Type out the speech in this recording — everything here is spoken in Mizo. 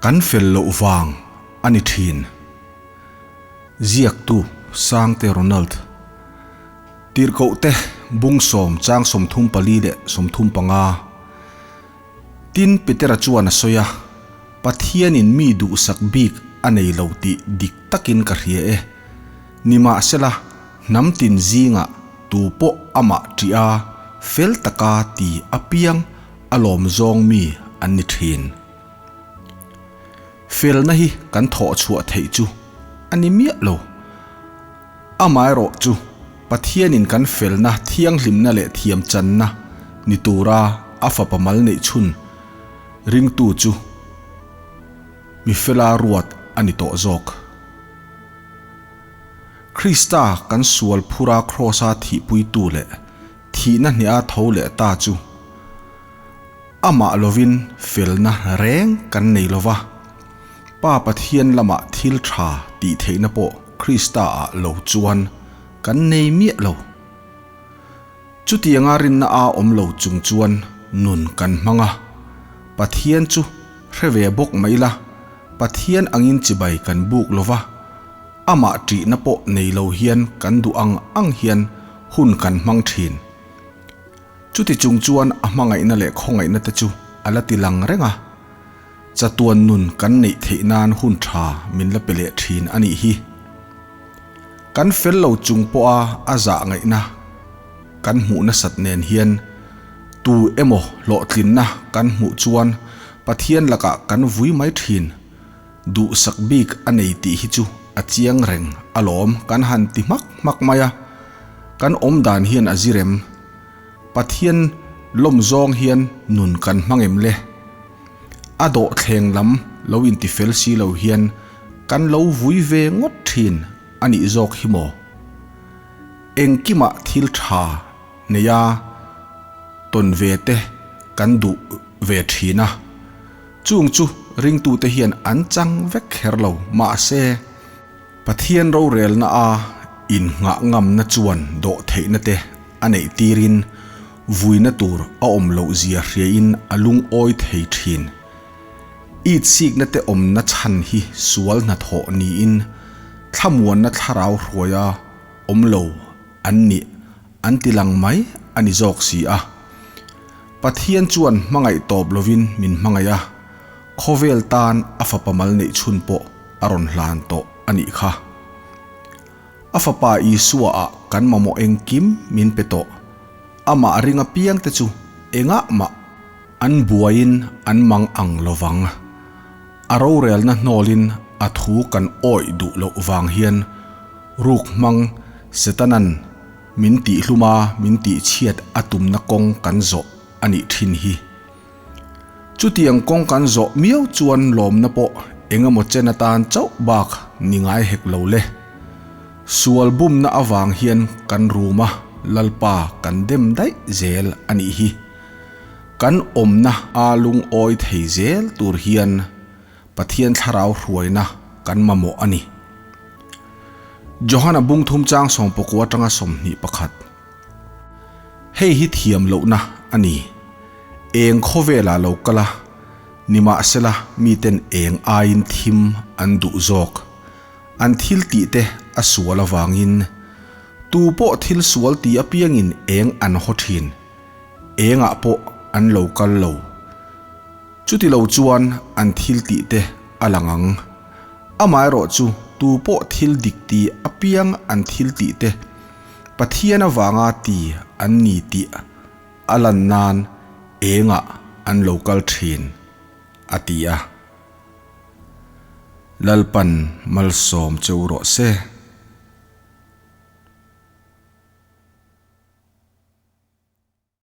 Kan fel loh vang a ni thin. Ziaktu Sangte Ronald. Tirhkohte bung sawm chang 34 leh 35. Tin, Petera chuan a sawi a, Pathianin mi duhsak bik a nei lo tih dik takin ka hria e. Nimahsela, hnam tin zingah tu pawh amah ṭih a, fel taka ti apiang a lawm zawng mi an ni ṭhin. Felna hi kan thawh chhuah theih chu a ni miah lo. Amaherawh chu Pathianin kan felna, thianghlimna leh thiamchanna ni tura a fapa mal neih chhun ringtu chu mi fela ruat a ni tawh zawk. Krista kan sual phura Kraws-a thihpuitu leh thihna hneha tho leh ta chu amah lovin felna reng kan nei lo va, Pa Pathian lamah thil tha tih theihna pawh Krista-ah lo chuan kan nei miah lo. Chutianga rinna a awm lo chung chuan nun kan hmang a, Pathian chu hre ve bawk mai la, Pathian angin chibai kan buk lo va, amah ṭihna pawh nei lo hian kan duh ang ang hian hun kan hmang ṭhin. Chuti chung chuan a hmangaihna leh khawngaihna te chu a la ti lang reng a, chatuan nun kan neih theih nan hun ṭha min la pe leh ṭhin a nih hi. Kan fel lo chung pawha a zah ngaihna kan hmuh nasat nen hian tu emaw hlawhtlinna kan hmuh chuan Pathian lakah kan vui mai thin. Duhsak bik a nei tih hi chu a chiang reng alawm kan han ti hmak hmak mai a. Kan awm dan hian a zirem. Pathian lawm zawng hian nun kan hmang em le? A dawhthleng lam lo intifel si lo hian kan lo vui ve ngawt thin a nih zawk hi maw? Engkimah thil tha neia tawn ve te kan duh ve thin a, chung chu ringtute hian an chang vek kher lo. Mahse, Pathian rorelna a innghah ngamna chuan dawhtheihna te a neih tirin vuina tur a awm loh zia hriain a lungawi thei thin. Itsikna te awmna chhan hi sual hnathawh niin thlamuanna thlarau hruaia awm lo an nih an ti lang mai a ni zawk si a. Pathian chuan hmangaih tawp lovin min hmangaih a, khawvel tan a fapa mal neih chhun pawh a rawn hlan tawh a nih kha. A fapa Isua ah kan mamawh engkim min pe tawh. Amah ring apiang te chu engah mah an buaiin an mang ang lovang. A rorelna hnawlin a thu kan awih duh loh vang hian ruk hmang Setanan min tihhluma min tihchhiat a tumna kawng kan zawh a nih thin hi. Chutiang kawng kan zawh miau chuan lawmna pawh eng emaw chen atan chauh bak ni ngai hek lo le. Sual bumna avang hian kan rum a, Lalpa kan dem daih zel a nih hi. Kan awmna a lungawi thei zel tur hian Pathian thlarau hruaina kan mamawh a ni. Johana bungthum chang sawmpakua atanga 21. Hei hi thiam lohna a ni. Eng khawvelah lo kal a, nimahsela miten eng aiin thim an duh zawk. An thil tih te a sual avangin. Tu pawh thil sual ti apiangin eng an haw thin. Engah pawh an lo kal lo. Chuti lo chuan an thil tih te a lang ang. Amaherawhchu tu pawh thil dik ti apiang an thil tih te Pathian avanga ti an ni tih a lan nan engah an lo kal thin, a ti a. Lalpan malsawm cheu rawh se.